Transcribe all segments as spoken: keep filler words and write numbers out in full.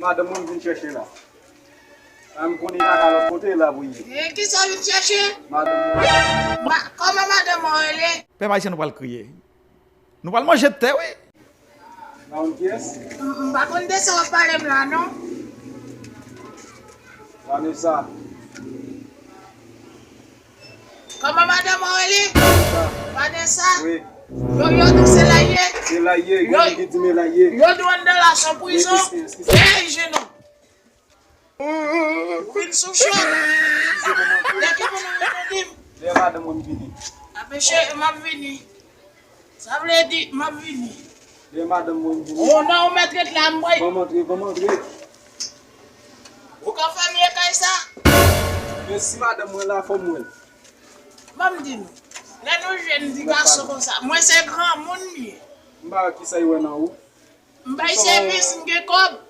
Madanm mwen m vin chèche la. A, m konnen kaka lòt kote la pou ye. E kisa w vin chèche? Madanm mwen. Ma, kòman madanm mwen rele? Pèp ayisyen nou pral kriye. Nou pral manje tè, wi. Ba yon pyès. M, m pa konn de sa w ap pale m la, non. Vanessa. Kòman madanm ou rele? Vanessa. Vanessa. Wi. Yo, yo di w se la ye. Se la ye, yo, gen ki di men la ye. Yo di w anndan la se yon prizon. Wi, eskize, eskize. Ey, jenon. Ou vin sou chòk. Lè ki pou nou vin di m? Lè madanm mwen vini. A, mesye, m ap vini. Sa vle di, m ap vini. Lè madanm mwen vini. O non, ou mèt ret la, m pral. Ban m antre, ban m antre. Ou ka fèmye kay sa? Men si madanm mwen la, fò m wè l. Ban m di nou, lè nou jwenn ti gason konsa, mwen se granmoun m ye. M pa wè kisa y wè nan ou. M bay sèvis, m gen kòb.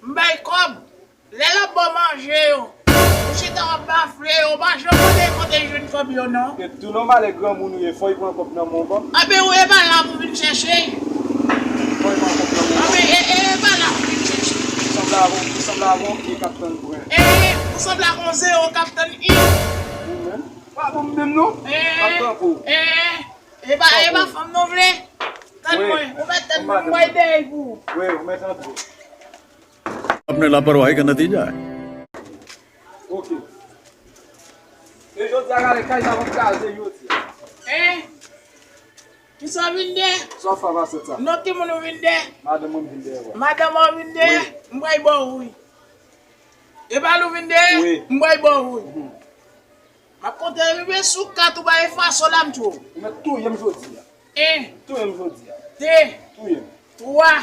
M bay kòb. Lè l ap ba w manje yo, ou chita w ap bafle yo, ou pa janm mande kote l jwenn kòb yo, non. E tou nòmal, e granmoun ou ye, fò y pran kòb nan men w, pa. Anben, ou e pa la pou vin chèche. Fò y pran kòb nan men w. Anben, e, e, e pa la pou vin chèche. Ou sanble avè, ou sanble avè yon pye k ap tann pwen. E, ou sanble avè yon zewo k ap tann i. Ou menm? Pa pou m menm, non? E, k ap tann pou. E, e pa, e pa fanm nou vle. Tann mwen, ou mèt tann mwen, m bay dèyè l pou ou. Wi, ou mèt antre. اپنے لاپرواہی کا نتیجہ ہے۔ Oke. E jodi a, gade kay sa w ap kraze jodi a. Hein? Kisa w vin de? Sa w ap fè avè sa? Non, ki moun ou vin de? Madanm mwen vin de, wi. Madanm ou vin de? Wi. M pral ba w, wi. E pa l ou vin de? Wi. M pral ba w, wi. Mhm. M ap konte rive sou kat ou pa efase w la, m tchou. Ou mèt touye m jodi a. En. Touye m jodi a. De. Touye m. Twa.